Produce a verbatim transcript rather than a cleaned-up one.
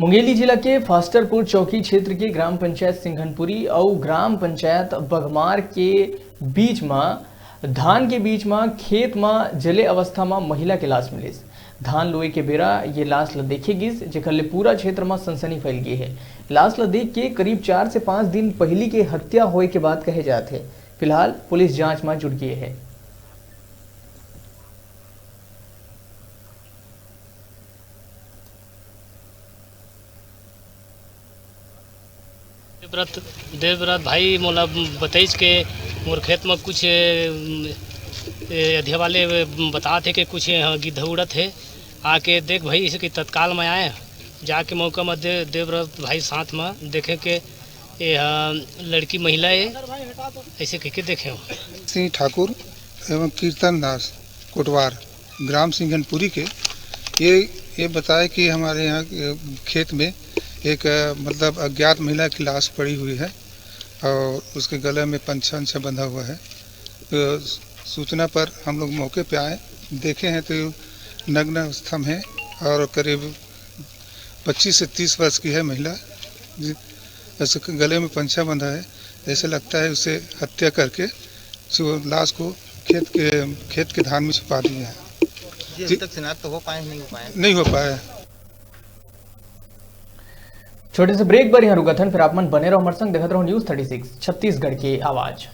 मुंगेली जिला के फास्टरपुर चौकी क्षेत्र के ग्राम पंचायत सिंघनपुरी अउ ग्राम पंचायत बघमार के बीच म धान के बीच म खेत म जले अवस्था म महिला के लाश मिलिस। धान लुए के बेरा ये लाश ल देखे गिस, जेकर ले पूरा क्षेत्र म सनसनी फैल गे हे। लाश ल देख के करीब चार से पाँच दिन पहिली के हत्या होए के बात कहे जात हे। फिलहाल पुलिस जांच म जुट गे हे। देवव्रत, देवव्रत भाई मोला बताइस के मोर खेत म कुछ, ए, अधिया वाले बतात हे के कुछ, हाँ, गिद्ध उड़त हे। आके देख भाई, इसे कि तत्काल म आए, जाके मौका म दे, देवव्रत भाई साथ म देखे के ये, हाँ, लड़की महिला ए, ऐसे कहिके देखे हो। सिंह ठाकुर एवं कीर्तन दास कोटवार, ग्राम सिंघनपुरी के, ये, ये बताए कि हमारे यहाँ, अ, खेत में एक, अ, मतलब अज्ञात महिला की लाश पड़ी हुई है और उसके गले में पंछा-अंछा बंधा हुआ है। तो सूचना पर हम लोग मौके पे आए, देखे हैं तो नग्न अवस्था में है और करीब पच्चीस से तीस वर्ष की है महिला, जि-, ऐसे क-, गले में पंछा बंधा है। ऐसे लगता है उसे हत्या करके सो लाश को खेत के, खेत के धान में छुपा दिए हैं। जी, जी। अभी तक शिनाख्त हो पाए, नहीं हो पाए? नहीं हो पाया। छोटे से ब्रेक बर यहाँ रुकथन, फिर आप मन बने रहो हमर संग, देखत रहो News Thirty Six छत्तीसगढ़ के आवाज।